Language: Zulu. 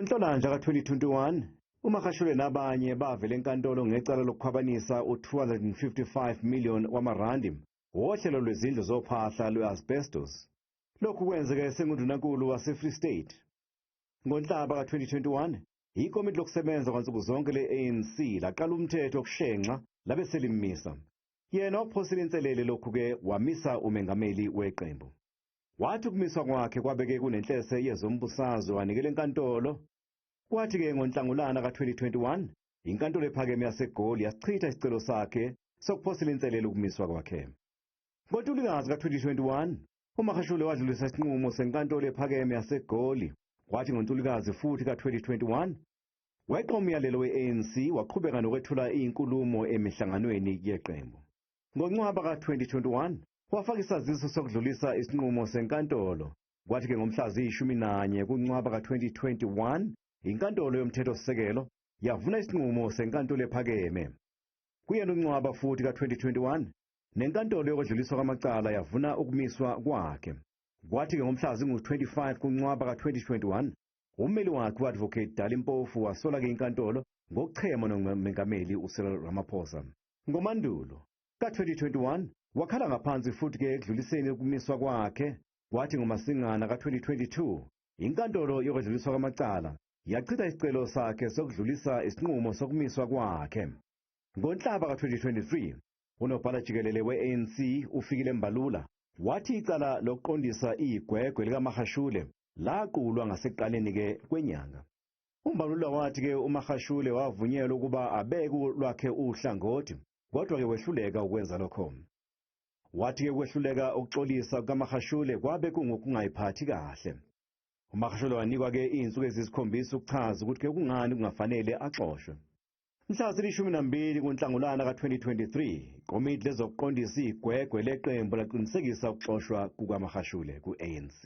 NgoNhlolanja ka-2021, uMagashule nabanye bavele enkantolo ngecala lokukhwabanisa u-255 million wamarandi wohlelo lwezindlu zophahla lwe-asbestos. Lokhu kwenzeka esengundunankulu wase-Free State. NgoNhlaba ka-2021, ikomiti lokusebenza kwansuku zonke le-ANC laqala umthetho wokushenxa labe selimisa. Yena wakuphosela inselele lokhu-ke wamisa umengameli weqembu. Wathi ukumiswa kwakhe kwabeke kunenhlese yezombusazwe wanikela enkantolo. Kwathi-ke ngoNhlangulana ka-2021, inkantolo ephakeme yaseGoli yasichitha isicelo sakhe sokuphosela inselele ukumiswa kwakhe. NgoNtulikazi ka-2021, uMagashule wadlulisa isinqumo senkantolo ephakeme yaseGoli. Kwathi ngoNtulikazi futhi ka-2021, weqa umyalelo we-ANC waqhubeka nokwethula inkulumo emihlanganweni yeqembu. NgoNcwaba ka-2021, wafaka isaziso sokudlulisa isinqumo senkantolo. Kwathi-ke ngomhla ziyi-11 kuNcwaba ka-2021, inkantolo yomthethosisekelo yavuna isinqumo senkantolo ephakeme. Kuyena uNcwaba futhi ka-2021, nenkantolo yokwedluliswa kwamacala yavuna ukumiswa kwakhe. Kwathi-ke ngomhla zingu-25 kuNcwaba ka-2021, ummeli wakhe u-Advocate Dali Mpofu wasola-ke inkantolo ngokuchema nomengameli uCyril Ramaphosa. NgoMandulo ka-2021 wakhala ngaphansi futhi-ke ekudluliseni ukumiswa kwakhe. Kwathi ngoMasingana ka-2022, inkantolo yokwedluliswa kwamacala yachitha isicelo sakhe sokudlulisa isinqumo sokumiswa kwakhe. NgoNhlaba ka-2023, unobhala jikelele we-ANC uFikile Mbalula wathi icala lokuqondisa igwegwe likaMagashule laqulwa ngasekuqaleni-ke kwenyanga. UMbalula wathi-ke uMagashule wavunyelwa ukuba abeke lwakhe uhlangothi, kodwa-ke wehluleka ukwenza lokho. Wathi-ke ukwehluleka ukuxolisa kukaMagashule kwabe kungokungayiphathi kahle. UMagashule wanikwa-ke iy'nsuku eziyisikhombisa ukuchaza ukuthi-ke kungani kungafanele axoshwe. Mhla zili-12 kuNhlangulana ka-2023, ikomiti lezokuqondisa igwegwe leqembu laqinisekisa ukuxoshwa kukaMagashule ku-ANC.